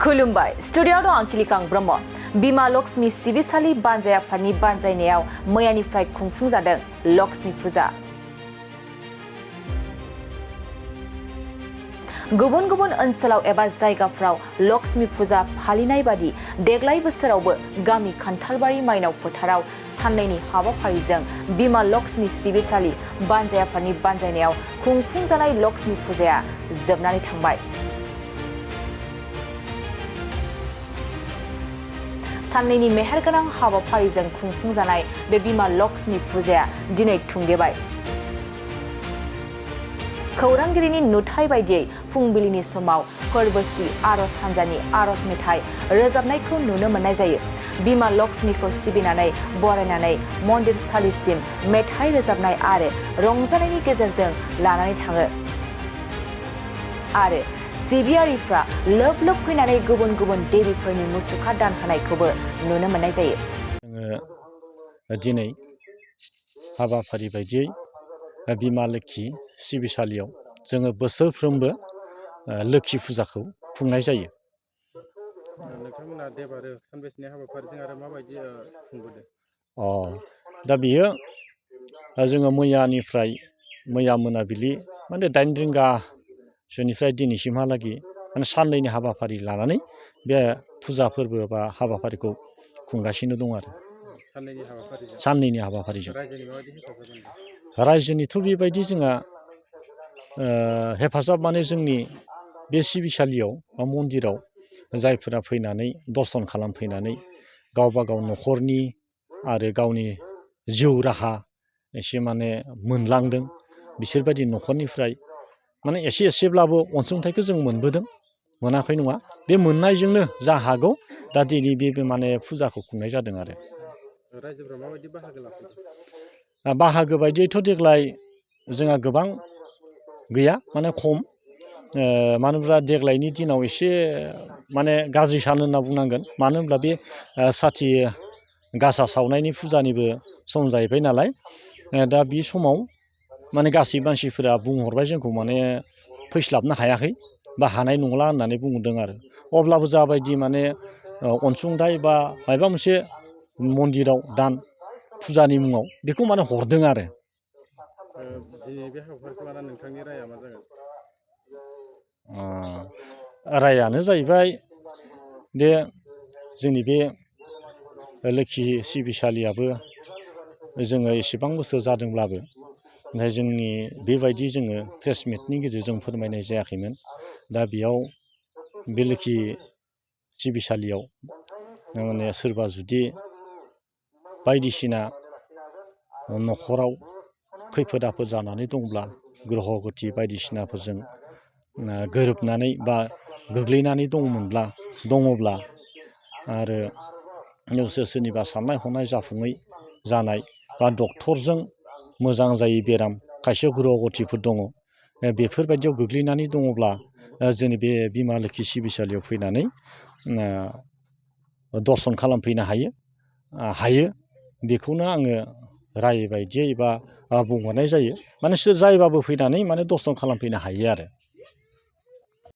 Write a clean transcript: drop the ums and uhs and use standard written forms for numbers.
खुलुमबाय स्टुडिअ दं आं किलिकां ब्रह्म बिमा लक्ष्मी सिबिसालि बानजाय आफादनि बानजायनायाव मैयानिफ्राय खुंफुंजादों लक्ष्मी फुजा गुबुन गुबुन ओनसोलाव एबा जायगाफ्राव लक्ष्मी फुजा फालिनाय बादि देग्लाय बोसोरावबो गामि खान्थालबारि माइनाव फोथाराव साननैनि हाबाफारिजों बिमा लक्ष्मी सिबिसालि बानजाय आफादनि बानजायनायाव खुंफुंजानाय लक्ष्मी फुजाया जोबनानै थांबाय। साननैनि मेहेरगोनां हाबाफारिजों खुंफुंजानाय बे बिमा लक्ष्मी फुजाया दिनै थुंगेबाय। खौरांगिरिनि नुथाय बायदियै फुंबिलिनि समाव फोरबोस्रि आरज हान्जानि आरज मेथाइ रोजाबनायखौ नुनो मोननाय जायो। बिमा लक्ष्मीखौ सिबिनानै बरायनानै मन्दिर सालिसिम मेथाइ रोजाबनाय आरो रंजानायनि गेजेरजों लानानै थाङो आरो सिबियारिफ्रा लोब लोब फैनानै गुबुन गुबुन देबिफोरनि मुसुखा दान होनायखौबो नुनो मोननाय जायो। दिनै हाबाफारि बायदियै बिमा लोक्षि सिबिसालियाव जोङो बोसोरफ्रोमबो लोक्षि फुजाखौ खुंनाय जायो। नोंथांमोना देबारो सानबेसेनि हाबाफारिजों आरो माबायदि खुंबोदों? दा बियो जोङो मैया मोनाबिलि माने 8 रिंगासोनिफ्राय दिनैसिमहालागै माने साननैनि हाबाफारि लानानै बे फुजा फोरबो बा हाबाफारिखौ खुंगासिनो दं आरो साननैनि हाबाफारिजों रायजोनिथ' बेबायदि जोंहा हेफाजाब माने जोंनि बे सिबिसालियाव बा मन्दिराव जायफोरा फैनानै दर्शन खालामफैनानै गावबा गाव न'खरनि आरो गावनि जिउ राहा एसे माने मोनलांदों बिसोरबायदि न'खरनिफ्राय माने एसेब्लाबो अनसुंथाइखौ जों मोनबोदों, मोनाखै नङा। बे मोननायजोंनो जा हागौ दा दिनै बे माने फुजाखौ खुंनाय जादों आरो। रायजोफोरा माबायदि बाहागो लाफैदों? बाहागो बायदियैथ' देग्लाय जोंहा गोबां गैया माने खम। मानो होनब्ला देग्लायनि दिनाव एसे माने गाज्रि सान होनना बुंनांगोन। मानो होनब्ला बे साथि गासा सावनायनि फुजानिबो सम जाहैबाय नालाय। दा बे समाव माने गासै मानसिफोरा बुंहरबाय जोंखौ माने फैस्लाबनो हायाखै बा हानाय नंला होननानै बुंहरदों आरो। अब्लाबो जाबायदि माने अनसुंथाइ बा माबा मोनसे मन्दिराव दान फुजानि मुङाव बेखौ माने हरदों आरो। दिनै बे हाबाफारिखौ लानानै नोंथांनि राया मा जागोन? रायानो जाहैबाय दे जोंनि बे लोक्षि सिबिसालियाबो जोङो एसेबां बोसोर जादोंब्लाबो नाथाय जोंनि बेबायदि जोङो प्रेस मिटनि गेजेरजों फोरमायनाय जायाखैमोन। दा बेयाव बे लोक्षि सिबिसालियाव माने सोरबा जुदि बायदिसिना न'खराव खैफोद आफोद जानानै दंब्ला ग्रह गति बायदिसिनाफोरजों गोरोबनानै बा गोग्लैनानै दङब्ला आरो सोरनिबा साननाय हनाय जाफुङै जानाय बा डक्टरजों मोजां जायै बेराम खायसे ग्रह गतिफोर दङ, बेफोरबायदियाव गोग्लैनानै दङब्ला जोंनि बे बिमा लोक्षि सिबिसालियाव फैनानै दर्शन खालामफैनो हायो बेखौनो आङो राय बायदियै बा बुंहरनाय जायो। माने सोर जायबाबो फैनानै माने दर्शन खालामफैनो हायो आरो।